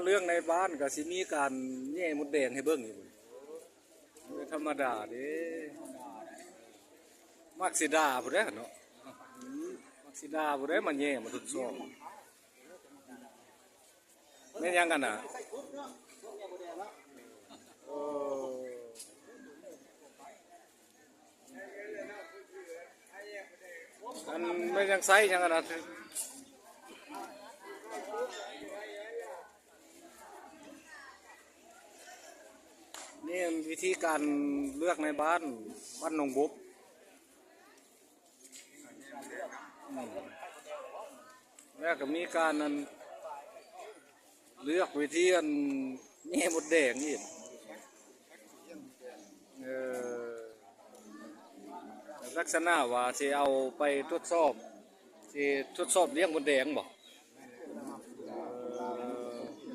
ເລື່ອງໃນບ້ານກໍຊິມີການແຍ່ມົດແດງໃຫ້ເບິ່ງຢູ່ ບໍ່ທຳມະດາເດ້. ມັກຊິດ່າພຸ້ນແຫຼະເນາະ ມັກຊິດ່າພຸ້ນແຫຼະ ມາແຍ່ມາທົດສອບ. ແມ່ນຫຍັງກັນນະ? ເອີ ອັນແມ່ນຫຍັງ ໃຊ້ຫຍັງກັນນະ? ນີ້ວິທີການເລືອກໃນບ້ານ ບ້ານໜອງບົບ. ອືມ ແລ້ວກໍມີການ ອັນ ເລືອກວິທີ ອັນ ແຍ່ມົດແດງອີກ ເອີ ລັກສະນະວ່າຊິເອົາໄປທົດສອບ ຊິທົດສອບລ້ຽງມົດແດງບໍ?